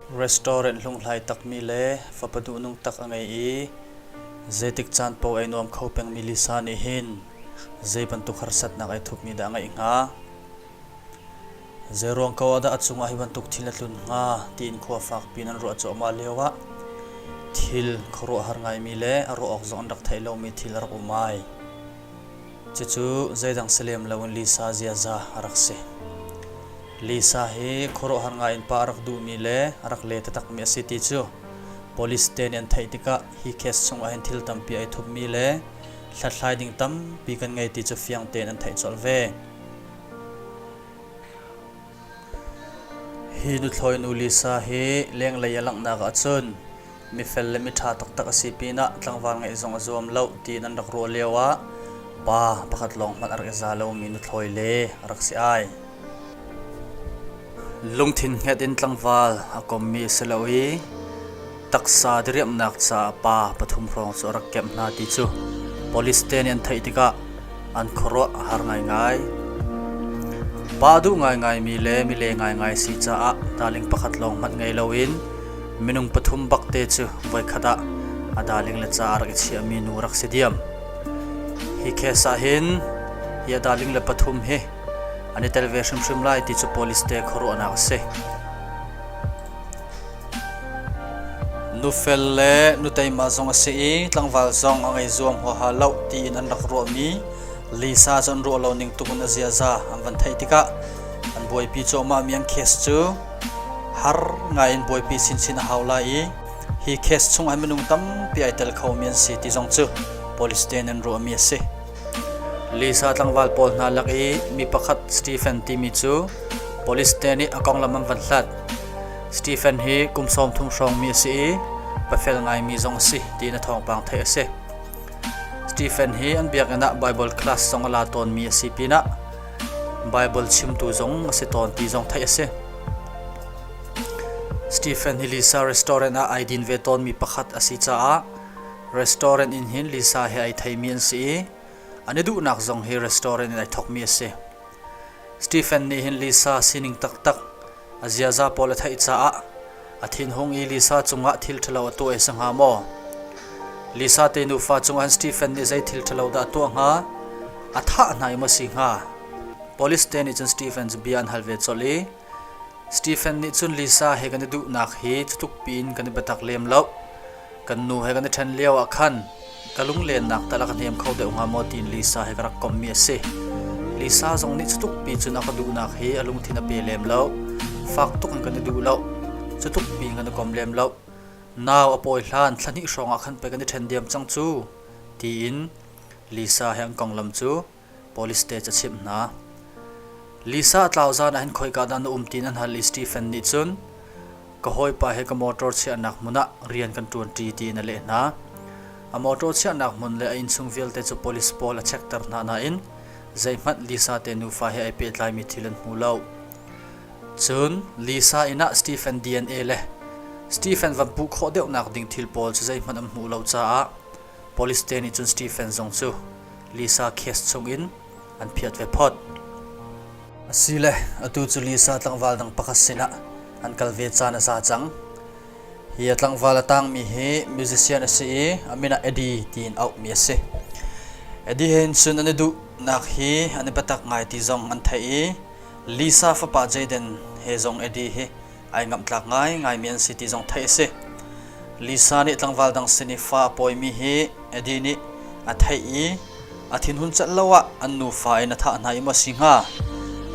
Restaurant hlunghlai takmi le fapa duhnung tak a ngei i zeitik caan paoh ei nuam kho pengmi Lisa nih hin zei bantuk harsatnak ai thupmi dah a ngeih hnga? Zeiruang ko ah dah a cungah hi bantuk thil a tlun hnga tiin khua fakpi in an ruah cuahmah lioah thil khuaruahhar ngaimi le a ruah awk zong an rak theih lomi thil a rak um ai. Cucu zeidang si lem loin Lisa ziaza a rak si. Lisa hi khuaruahhar ngaiin pa a rak duhmi le a rak le taktakmi a si ti cu police te nih an theih tikah hi case chungah hin thil tampi ai thupmi le hlathlai ding tampi kan ngei ti cu fiang tein an theih colh ve. Hi nuthlawi nu Lisa hi lenglei a langhnak ahcun mifel le miṭha taktak a si pinah tlangval ngeih zong a zuam lo tiin an rak ruah lioah pa pakhat lawng hmanh a rak i za lomi nuthlawi le a rak si ai. Lungthin hnget in tlangval a kommi a si lo i taksa diriamhnak caah pa pathum hrawng cu a rak kemh hna ti cu police te nih an theih tikah an khuaruah a har ngaingai. Pa duh ngaingaimi le mile ngaingai si caah darling pakhat lawng hmanh ngei loin minung pathum bakte cu voikhat ah a darling le ca a rak i chiahmi nu rak si diam. Hi case ah hin hi a darling le pathum hi an i tel ve hrimhrim lai ti cu police te khuaruahnak a si. Nufel le nuteima zong a si i tlangval zong a ngei zuam huaha lo tiin an rak ruahmi Lisa cu an ruah lo ning tuk in a ziaza an van theih tikah an buaipi cuahmahmi an case cu har ngai in buaipi chinchin a hau lai i hi case chung ah minung tampi ai tel khomi an si ti zong cu police te nih an ruahmi a si. Lisa tlangval pawl hna lak i mi pakhat Stephen timi cu police te nih a konglam an van hlat. Stephen hi kum 30 hrawng mi a si i pafel ngaimi zong a si tiin a thawngpang theih a si. Stephen hi an biakinn ah Bible class zong a la tawnmi a si pinah Bible chimtu zong a si tawn ti zong theih a si. Stephen hi Lisa restaurant ah ai din ve tawnmi pakhat a si caah Restaurant in hin Lisa he ai theimi an si i an i duhnak zong hi restaurant in ai thawkmi a si. Stephen nih hin Lisa sining taktak a ziaza pawl a theih caah a thinhung i Lisa cungah thil ṭhalo a tuah i si hnga maw? Lisa te nufa cungah hin Stephen nih zei thil ṭhalo dah a tuah hnga? A thah hna i maw si hnga? Police te nih cun Stephen cu bia an hal ve colh i Stephen nih cun Lisa he kan i duhnak hi cutuk piin kan i biatak lem lo. Kan nu he kan i ṭhen lio ah khan ka lunglennak tal a ka hnem kho deuh hnga maw tiin Lisa he ka rak komhmi a si. Lisa zong nih cutuk pi cun a ka duhnak hi a lungthin a pe lem lo. Fak tuk in kan i duh lo. Cutuk piin kan i kom lem lo. Nau a pawi hlan thla hnih hrawng ah khan pei kan i ṭhen diam cang cu tiin Lisa he an konglam cu Police te ca chimh hna. Lisa a tlau zan ah hin khoika dah na um tiin an hal i Stephen nih cun ka hawipa he ka motor chiahnak hmun ah rian kan ṭuanṭi tiin a leh hna. A motor chiahnak hmun le a innchung vialte cu police pawl a chekter hna nain zeihmanh Lisa te nufa he ai pehtlaimi thil an hmu lo. Cun Lisa inn ah Stephen DNA le Stephen van puh khawh deuhnak ding thil pawl cu zeihmanh an hmuh lo caah police te nih cun Stephen zong cu Lisa case chungin an phiat ve phot. Asile atu cu Lisa tlangval dang pakhat sinah an kal ve caan a za cang. Hi a tlangval a tangmi hi musician a si i a min ah Eddie tiin auhmi a si. Eddie he hin cun an i duhnak hi an i biatak ngai ti zong an theih i Lisa fapa Jaden he zong Eddie hi ai ngamhtlak ngaingaimi an si ti zong theih a si. Lisa nih tlangval dang sin i fa a pawimi hi Eddie nih a theih i a thinhun celh lo ah an nufa in a thah hna i maw si hnga?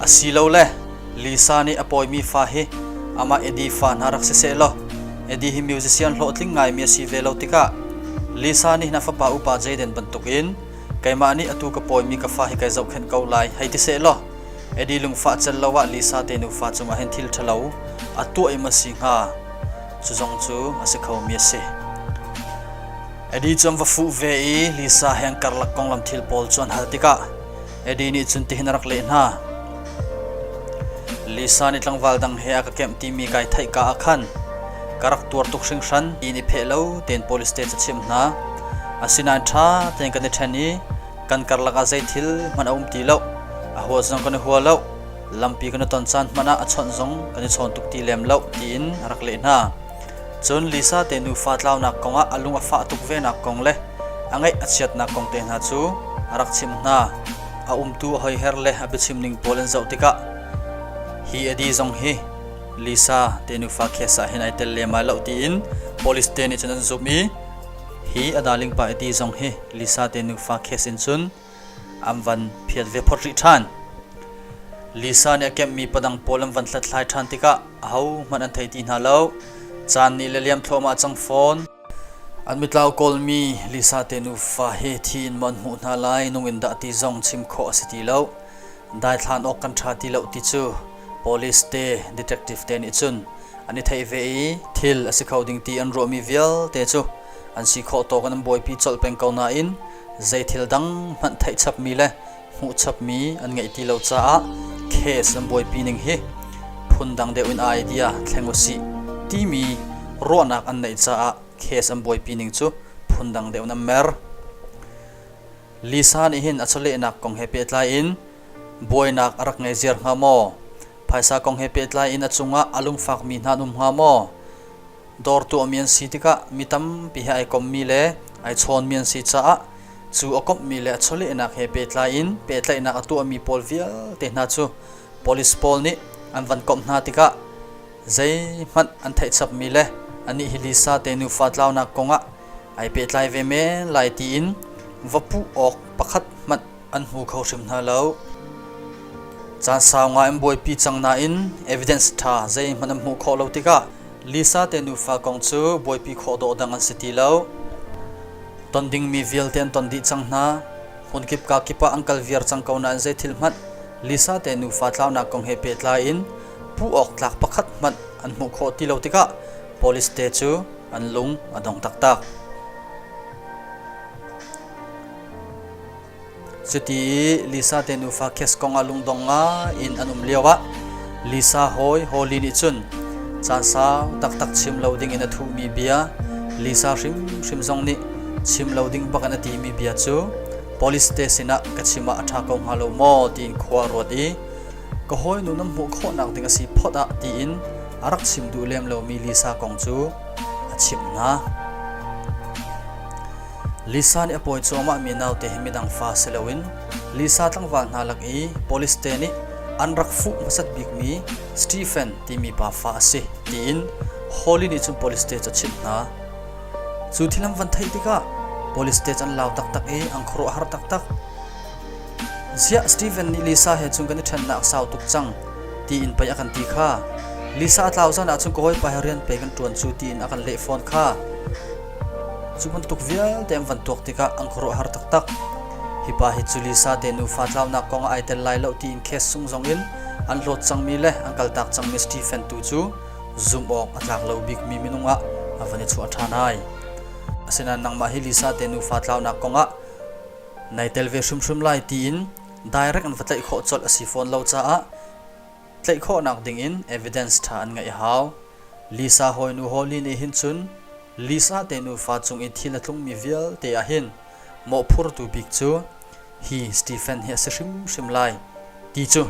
Asilole Lisa nih a pawimi fa hi amah Eddie fa hna rak si seh law Eddie hi musician hlawhtling ngaimi a si ve lo tikah Lisa nih na fapa upa Jaden bantukin keimah nih atu ka pawimi ka fa hi kai zohkhenh ko lai hei ti seh law Eddie lungfah cel lo ah Lisa te nufa cungah hin thil ṭhalo a tuah i maw si hnga? Cu zong cu a si khomi a si. Eddie cu an va fuh ve i Lisa he an karlak konglam thil pawl cu an hal tikah Eddie nih cun tihin a rak leh hna. Lisa nih tlangval dang he a ka kemh timi kai theih ka ah khan ka rak tuar tuk hringhran tiin i pheh lo tein police te cu chimh hna. Asinain ṭha tein kan i ṭhen i kan karlak ah zei thil hmanh a um ti lo. A hua zong kan i hua lo. Lampi kan i ton caan hmanh ah a chawnh zong kan i chawn tuk ti lem lo tiin a rak leh hna. Cun Lisa te nufa tlaunak kongah a lung a fah tuk venak kong le a ngaih a chiatnak kong te hna cu a rak chimh hna. A umtu a hoiher le a biachim ning pawl an zoh tikah hi Eddie zong hi Lisa te nufa case ah hin ai tel lem ai lo tiin police te nih cun an zumh i hi a darling pa Eddie zong hi Lisa te nufa case in cun an van phiat ve phot rih ṭhan. Lisa nih a kemhmi padang pawl an van hlathlai ṭhan tikah ahohmanh an thei ti hna lo. Caan nih le liam thluahmah cang fawn. An mitlau kawlmi Lisa te nufa hi thi in maw an hmuh hna lai, nung in dah ti zong chim khawh a si ti lo. Daithlan awk kan ṭha ti lo ti cu police te, detective te nih cun an i theih ve i thil a si kho ding ti an ruahmi vialte cu an si khawh tawk in an buaipi colh peng ko nain zei thil dang hmanh theih chapmi le hmuh chapmi an ngeih ti lo caah case an buaipi ning hi phundang deuh in idea thleng usih timi ruahnak an neih caah case an buaipi ning cu phundang deuh in an mer. Lisa nih hin a chawlehnak kong he pehtlai in buainak a rak ngei ziar hnga maw? Phaisa kong he pehtlai in a cungah a lungfakmi hna an um hnga maw? Dawr tuahmi an si tikah mi tampi he ai kommi le ai chawnmi an si caah cu a komhmi le a chawlehnak he pehtlai in pehtlaihnak a tuahmi pawl vialte hna cu police pawl nih an van komh hna tikah zeihmanh an theih chapmi le anih hi Lisa te nufa tlaunak kongah ai pehtlai ve men lai tiin va puh awk pakhat hmanh an hmu kho hrim hna lo. Caan sau ngai an buaipi cang nain evidence ṭha zeihmanh an hmuh khawh lo tikah Lisa te nufa kong cu buaipi khawh dawh dang an si ti lo. Ton dingmi vialte an ton dih cang hna. Hmunkip ka kip ah an kal viar cang ko nain zei thil hmanh Lisa te nufa tlaunak kong he pehtlai in puh awk tlak pakhat hmanh an hmuh khawh ti lo tikah police te cu an lung a dong taktak. Cuti i Lisa te nufa case kong ah lungdong ngai in an um lioah Lisa hawi Holly nih cun caan sau taktak chim lo ding in a thuhmi bia Lisa hrimhrim zong nih chim lo ding bak in a timi bia cu police te sinah ka chim ah a ṭha ko hnga lo maw tiin khua a ruat i ka hawinu nan hmuh khawhnak ding a si phot ah tiin a rak chim duh lem lomi Lisa kong cu a chimh hna. Lisa nih a pawi cuahmahmi naute hi midang fa si loin Lisa tlangval hna lak i police te nih an rak fuh hmasat bikmi Stephen timi pa fa a si tiin Holly nih cun police te cu a chimh hna. Cu thil an van theih tikah police te cu an lau taktak i an khuaruahhar taktak. Ziah Steven nih Lisa he cun kan i ṭhennak a sau tuk cang tiin pei a kan ti kha. Lisa a tlau zan ahcun ka hawipa he rian pei kan ṭuan cu tiin a kan leh fawn kha. Cu bantuk vialte an van tuak tikah an khuaruahhar taktak. Hi pa hi cu Lisa te nufa tlaunak kong ah ai tel lai lo tiin case sung zong in an hlawt cangmi le an kaltak cangmi Stephen tu cu zumh awk a tlak lo bikmi minung ah a van i chuah ṭhan ai. Asinain nangmah hi Lisa te nufa tlaunak kong ah Nai tel ve hrimhrim lai tiin direct an va tlaih khawh colh a si fawn lo caah tlaih khawhnak dingin evidence ṭha an ngeih a hau. Lisa hawinu Holly nih hin cun Lisa te nufa cung i thil a tlungmi vialte ah hin mawhphurtu bik cu hi Stephen hi a si hrimhrim lai ti cu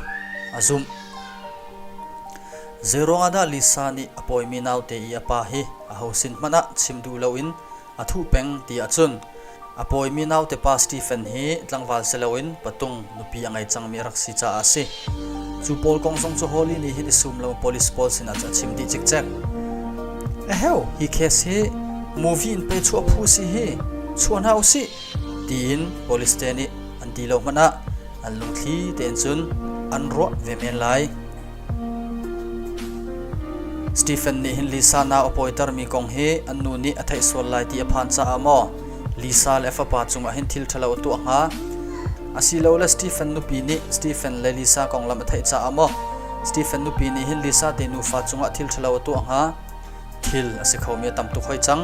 a zumh. Zeiruangah dah Lisa nih a pawimi naute i a pa hi aho sin hmanh ah chim duh loin A thuh peng ti ahcun a pawimi naute pa Stephen hi tlangval si loin patung nupi a ngei cangmi a rak si caah a si. Cu pawl kong zong cu Holly nih hin i sum lo police pawl sinah cu a chim dih cikcek. Eheu, hi case hi movie in pe chuah phu si hi, chuah hna usih tiin police te nih an ti lo hmanh ah an lungthli tein cun an ruah ve men lai. Stephen nih hin Lisa nau a pawitermi kong hi an nu nih a theih sual lai ti a phan caah maw Lisa le a fapa cungah hin thil ṭhalo a tuah hnga? Asilole Stephen nupi nih Stephen le Lisa konglam a theih caah maw Stephen nupi nih hin Lisa te nufa cungah thil ṭhalo a tuah hnga? Thil a si khomi a tam tuk hoi cang.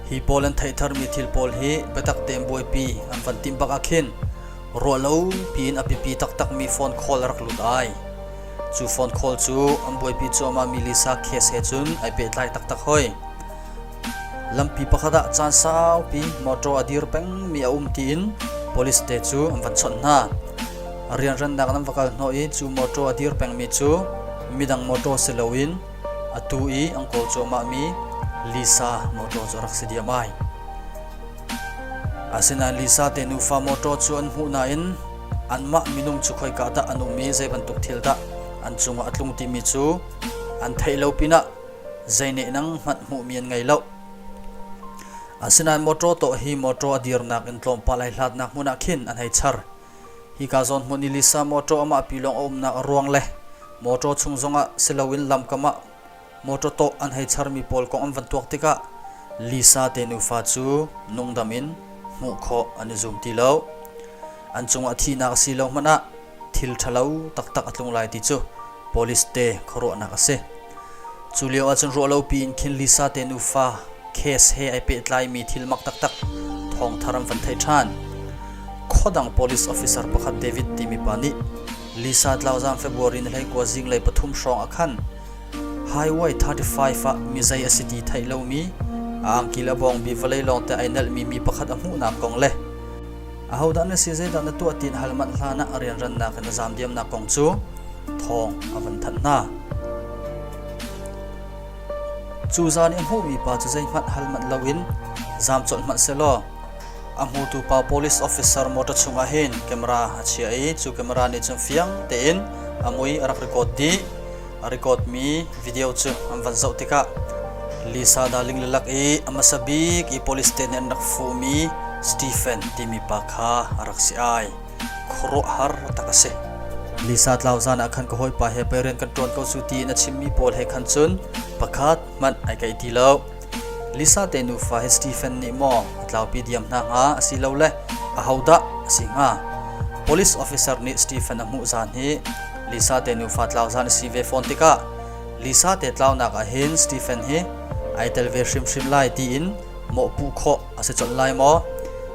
Hi pawl an theih tharmi thil pawl hi biatak tein buaipi an van timh bak ah khin Ruahlo piin a biapi taktakmi phone call a rak lut ai. Cu phone call cu an buaipi cuahmahmi Lisa case he cun ai pehtlai taktak hoi. Lampi pakhat ah caan saupi motor a dir pengmi a um tiin police te cu an van chawnh hna. A rianrannak in an va kal hnawh i cu mawṭaw a dir pengmi cu midang mawṭaw si loin atu i an kawl cuahmahmi Lisa mawṭaw cu a rak si diam ai. Asinain Lisa te nufa mawṭaw cu an hmuh nain anmah minung cu khoika dah an um i zei bantuk thil dah an cungah a tlung timi cu an theih lo pinah zei nehnang hmanh hmuhmi an ngei lo. Asinain mawṭaw tawh hi mawṭaw a dirnak in tlawmpal ai hlatnak hmun ah khin an hei char. Hika zawn hmun i Lisa mawṭaw amah pi lawng a umnak a ruang le mawṭaw chung zongah si loin lamkam ah mawṭaw tawh an hei charmi pawl kong an van tuak tikah Lisa te nufa cu nungdam in hmuh khawh an i zum ti lo. An cungah thihnak a si lo hmanh ah thil ṭhalo taktak a tlung lai ti cu police te khuaruahnak a si. Cu lio ahcun ruahlopi in khin Lisa te nufa case he ai pehtlaimi thil mak taktak thawngthar an van theih ṭhan. Khuadang police officer pakhat David timi pa nih Lisa tlauzam February ni 19 zinglei pathum hrawng ah khan Highway 35 ah mizei a si ti theih lomi a angki le a bawngbi vawlei lawngte ai nelhmi mi pakhat a hmuhnak kong le Ahodah na si zeidah na tuah tiin hal manh hlan ah a rianrannak in a zaam diamnak kong cu thawng a van thanh hna. Cu zan i a hmuhmi pa cu zeihmanh hal manh loin zaam colh hmanh sehlaw a hmutu pa police officer motor chungah hin camera a chiah i cu camera nih cun fiang tein a mui a rak record dih. A record mi video cu an van zoh tikah Lisa Darling lalak i a hmasa bik i police te nih an rak fuhmi Stephen timi pa kha a rak si ai. Khuaruahhar tak a si. Lisa tlau zan ah khan ka hawipa he pei rian kan ṭuan ko cu tiin a chimmi pawl he khan cun pakhat hmanh ai kaih ti lo. Lisa te nufa hi Stephen nih maw a tlaupi diam hna hnga asilole ahodah a si hnga? Police officer nih Stephen a hmuh zan hi Lisa te nufa tlau zan a si ve fawn tikah Lisa te tlaunak ah hin Stephen hi ai tel ve hrimhrim lai tiin mawhpuh khawh a si colh lai maw?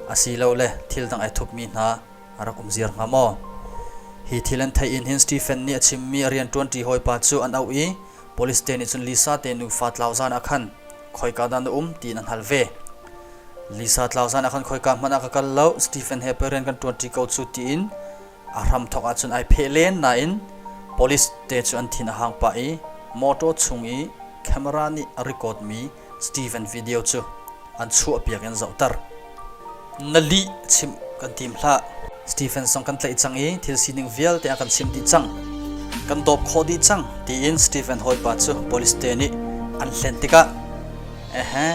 Asilole thil dang ai thupmi hna a rak um ziar hnga maw? Hi thil an theih in hin Stephen nih a chimmi a rianṭuanṭi hawipa cu an auh i Police te nih cun Lisa te nufa tlau zan ah khan khoika dah na um tiin an hal ve. Lisa tlau zan ah khan khoika hmanh ah ka kal lo, Stephen he pei rian kan ṭuanṭi ko cu tiin a hramthawk ahcun ai pheh len nain police te cu an thin a hang pah i motor chung i camera nih a record mi Stephen video cu an chuahpiak in zohter. Na lih chimh kan tim hlah. Stephen zong kan tlaih cang i thil sining vialte a kan chimh dih cang. Kan dawp khawh dih cang tiin Stephen hawipa cu police te nih an hlen tikah ehe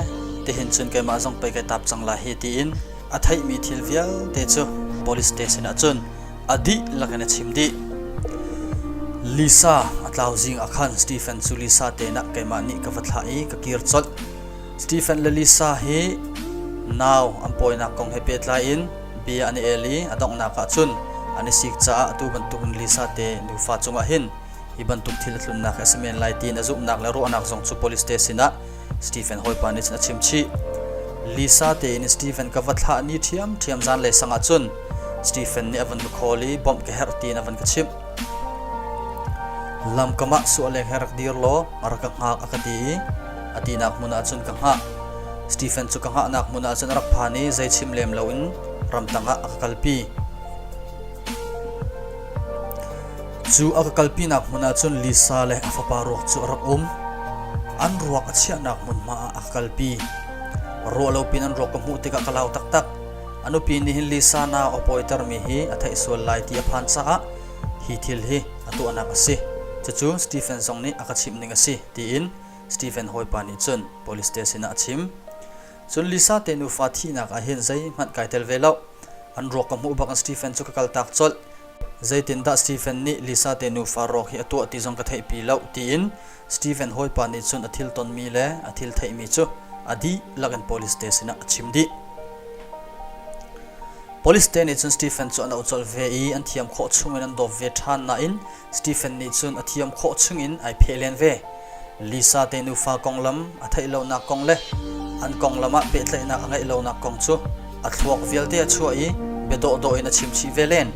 tihin cun keimah zong pei kai tap cang lai hi tiin a theihmi thil vialte cu police te sinah cun a dihlak in a chim dih. Lisa a tlau zing ah khan Stephen cu Lisa te nah keimah nih ka va thlah i ka kir colh. Stephen le Lisa hi nau an pawinak kong he pehtlai in bia an i el i a donghnak ah cun an i sik caah atu bantukin Lisa te nufa cungah hin hi bantuk thil a tlunnak hi a si men lai tiin a zumhnak le ruahnak zong cu police te sinah Stephen hawipa nih cun a chim chih. Lisa tein Stephen ka va thlah ni ṭhiamṭhiam zanlei sang ah cun Stephen nih a van ka call i bawmh ka herh tiin a van ka chimh. Lamkam ah suahleng he rak dir law a rak ka hngak a ka ti i a tinak hmun ah cun ka hngah. Stephen cu ka hngahnak hmun ah cun a rak phan i zei chim lem loin ramtang ah a ka kalpi. Cu a ka kalpinak hmun ah cun Lisa le a fapa ruak cu a rak um. An ruak a chiahnak hmunhma ah a ka kalpi. Ruah lo pin an ruak ka hmuh tikah ka lau taktak. A nupi nih hin Lisa nau a pawitermi hi a theih sual lai ti a phan caah hi thil hi a tuahnak a si. Cucu Stephen zong nih a ka chimh ning a si tiin Stephen hawipa nih cun police te sinah a chim. Cun Lisa te nufa thihnak ah hin zeihmanh kai tel ve lo. An ruak ka hmuh bak in Stephen cu ka kaltak colh. Zeitindah Stephen nih Lisa te nufa ruak hi a tuah ti zong ka theihpi lo tiin Stephen hawipa nih cun a thil tonmi le a thil theihmi cu a dihlak in police te sinah a chim dih. Police te nih cun Stephen cu an auh colh ve i an thiam khawh chungin an dawp ve ṭhan nain Stephen nih cun a thiam khawh chungin ai pheh len ve. Lisa te nufa konglam a theih lonak kong le an konglam ah pehtlaihnak a ngeih lonak kong cu a thluak vialte a chuah i bia dawhdawh in a chim chih ve len.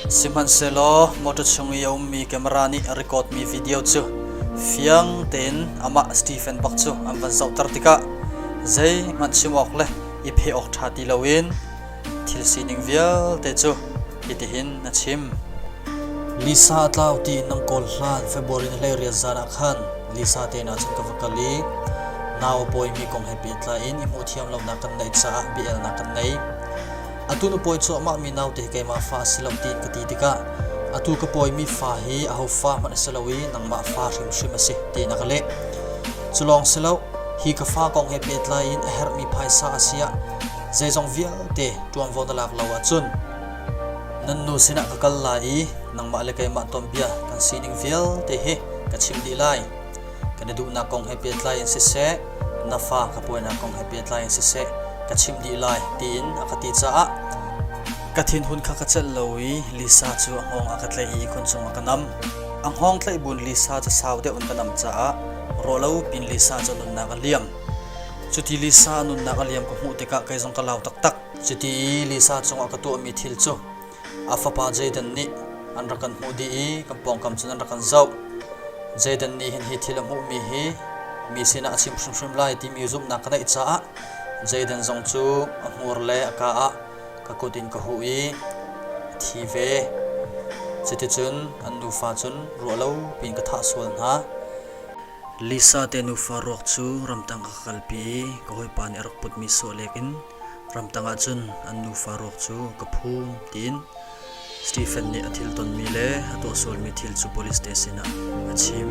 Sihmanhsehlaw motor chung i a ummi camera nih a record mi video cu fiang tein amah Stephen bak cu an van zohter tikah zeihmanh chim awk le i pheh awk ṭha ti loin thil sining vialte cu hitihin a chim. Lisa a tlau tiin nan kawl hlan February ni 18 zan ah khan Lisa te inn ah cun ka va kal i nau a pawimi kong he pehtlai in i hmuhthiam lonak kan neih caah bia-elnak kan ngei. Atu na pawi cuahmahmi naute hi keimah fa a si lo tiin ka ti tikah atu ka pawimi fa hi aho fa hmanh a si lo i nangmah fa hrimhrim a si tiin a ka leh. Cu lawng si lo, hi ka fa kong he pehtlai in a herhmi phaisa a si ah zeizong vialte ṭuanvo na lak lo ahcun nan nu sinah ka kal lai i nangmah le keimah tuanbia kan sining vialte hi ka chimh dih lai. Kan i duhnak kong he pehtlai in siseh, na fa ka puainak kong he pehtlai in siseh ka chimh dih lai tiin a ka ti caah ka thinhun kha ka celh lo i Lisa cu a hngawng a ka tlaih i khun cungah ka nam. A hngawng tlaih buin Lisa cu sau deuh in ka nam caah ruahlo pin Lisa cu nunnak a liam. Cuti Lisa a nunnak a liam ka hmuh tikah kei zong ka lau taktak. Cuti i Lisa cungah ka tuahmi thil cu A fapa Jaden nih an rak kan hmuh dih i kan pawngkam cun an rak kan zoh. Jaden nih hin hi thil a hmuhmi hi mi sinah a chim hrimhrim lai timi zumhnak ka neih caah Jaden zong cu a hmur le a ka ah ka kut in ka huh i a thi ve. Cuticun an nufa cun ruahlo piin ka thah sual hna. Lisa te nufa ruak cu ramtang ka kalpi i ka hawipa nih a rak putmi sawhlek in Ramtang ah cun an nufa ruak cu ka phum tiin Stephen nih a thil tonmi le a tuahsualmi thil cu police te sinah a chim.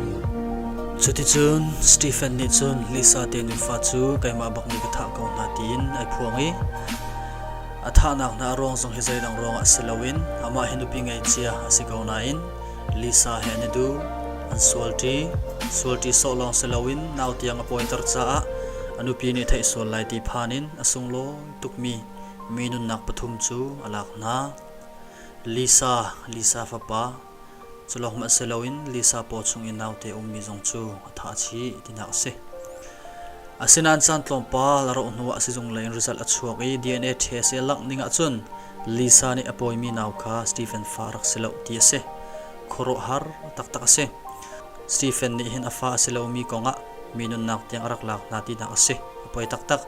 Cuticun Stephen nih cun Lisa te nufa cu keimah bak nih ka thah ko hna tiin ai phuang i a thahnak hna a ruang zong hi zeidang ruangah si loin amah hi nupi ngei cia a si ko nain Lisa he an i duh. An sualṭi. Sualṭi sawh lawng si loin nau tiang a pawiter caah a nupi nih theih sual lai ti phan in a sunglawi tukmi mi nunnak pathum cu a lak hna. Lisa, Lisa fapa, cu lawng hmanh si loin Lisa paw chung i naute ummi zong cu a thah chih tinak a si. Asinain caan tlawmpal a rauh hnuah sizung lei in result a chuak i DNA test i a langh ning ahcun Lisa nih a pawimi nau kha Stephen fa a rak si lo ti a si. Khuaruahhar taktak a si. Stephen nih hin a fa a si lomi kongah mi nunnak tiang a rak lak hna tinak a si. A poi taktak.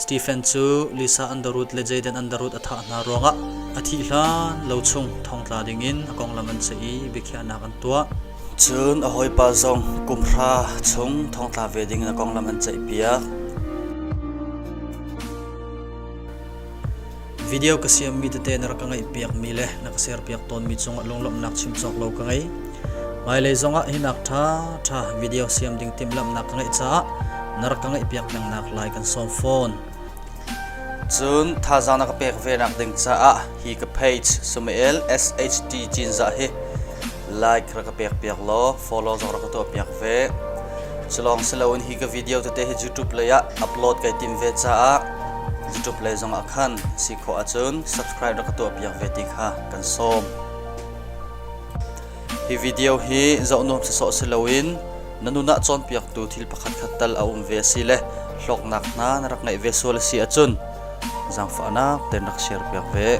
Stephen cu Lisa Underwood le Jaden Underwood a thah hna ruangah a thih hlan lo chung thongtla dingin a konglam an ceih i biakhiahnak an tuah. Cun a hawipa zong kumhra chung thongtla ve dingin a konglam an ceihpiak. Video ka siammi tete na rak ka ngaihpiakmi le na ka share-piak tawnmi cungah lunglawmhnak chim cawk lo ka ngei. Hmailei zongah hinak ṭha ṭha video siam ding timhlamhnak ka ngeih caah na rak ka ngaihpiak pengnak lai kan sawm fawn. Cun thazaang na ka pek ve nak ding caah hi ka page Sumael SHT Cinzah hi like rak ka pek piak law follow zong rak ka tuah piak ve. Culawng si loin hi ka video tete hi YouTube lei ah upload kai tim ve caah YouTube lei zong ah khan si khawh ahcun subscribe rak ka tuah piak ve ti kha kan sawm. Hi video hi zoh nuam sawsawh si loin na nun ah cawnpiaktu thil pakhat khat tal a um ve a si le hlawknak hna na rak ngeih ve sual a si ahcun zaangfahnak tein rak share piak ve.